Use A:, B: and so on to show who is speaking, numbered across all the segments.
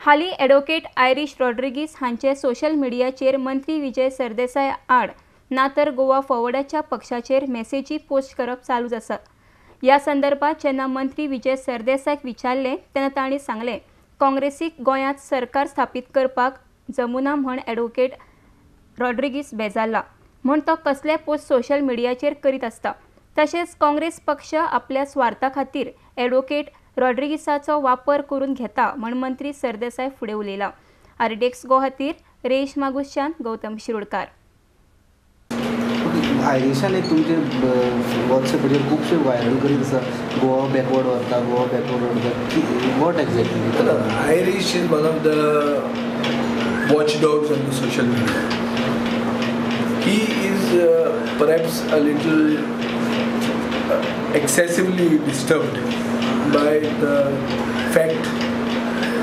A: हालीं advocate Irish Rodrigues हांचे social मिडियाचेर मंत्री विजय सरदेसाय आड ना तर गोवा फॉरवर्डाच्या पक्षाचेर मेसेजी पोस्ट करप चालूच आसा. ह्या संदर्भात जेन्ना मंत्री विजय सरदेसायक विचारलें तेन्ना तांणी सांगलें, काँग्रेसीक गोंयांत सरकार स्थापीत करपाक जमुना म्हण ॲडव्होकेट रॉड्रिगीस बेजारला म्हूण तो कसले पोस्ट सोशल मिडियाचेर करीत आसता. तशेंच काँग्रेस पक्ष आपल्या स्वार्था खातीर ॲडव्होकेट रॉड्रिगीसाचो वापर करून घेता म्हण मंत्री सरदेसाय फुडें उलयला. आरडीएक्स गो खातीर रेश मागुशान, गौतम शिरोडकार.
B: आयरिशान एक तुमचे वॉट्सएपाचेर खुबशे व्हायरल करीत आसा, गोवा बॅकवर्ड व्हरता, गोवा बॅकवर्ड व्हरता, what exactly?
C: Irish is one of the watchdogs on the social media. He is perhaps a little excessively disturbed by the fact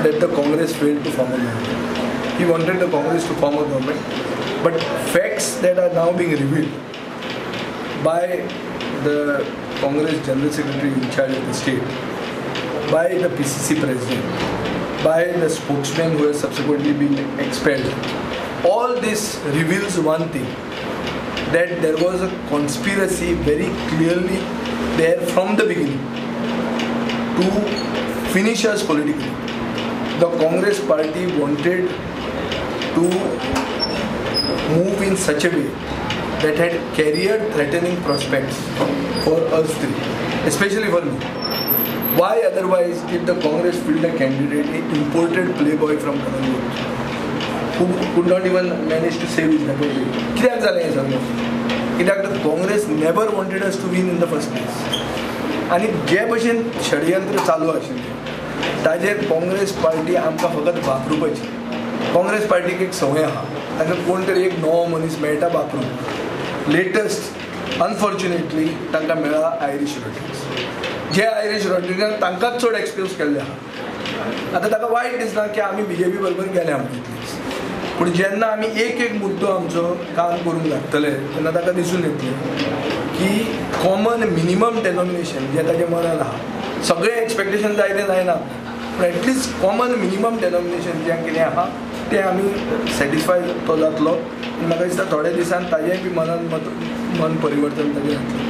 C: that the Congress failed to form a government. He wanted the Congress to form a government, but facts that are now being revealed by the Congress General Secretary in charge of the state, by the PCC President, by the spokesman who has subsequently been expelled, all this reveals one thing, that there was a conspiracy very clearly there from the beginning to finish us politically. The Congress party wanted to move in such a way that had career-threatening prospects for us three, especially for me. Why otherwise did the Congress field a candidate, an imported playboy from Kanangod, who could not even manage to save his republic? कित्याक जालें हें सगळें? कित्याक the Congress never wanted us to win in the first place. आनी जे भशेन षडयंत्र चालू आशिल्लें ताजेर काँग्रेस पार्टी आमकां फकत वापरुपाची. काँग्रेस पार्टीक एक संवय आहा, तांकां कोण तरी एक नवो मनीस मेळटा वापरूंक. लेटस्ट अनफॉर्च्युनेटली तांकां मेळ्ळा आयरीश रॉड्रिगीस. जे आयरीश रॉड्रिगीसान तांकांच चड एक्सप्यूज केल्ले आहा. आतां ताका वायट दिसना की आमी बीजेपी बरोबर गेले आमचे, पूण जेन्ना आमी एक एक मुद्दो आमचो काम करूंक लागतले तेन्ना ताका दिसून येतलें की कॉमन मिनिमम डेनॉमिनेशन जें ताच्या मनान आहा, सगळें एक्सपेक्टेशन जाय तें जायना, पूण एटलिस्ट कॉमन मिनिमम डेनॉमिनेशन जें कितें आहा तें आमी सॅटिस्फाय तो जातलो. आनी म्हाका दिसता थोड्या दिसान ताजेंय बी मनान मन परिवर्तन ताजें जातलें.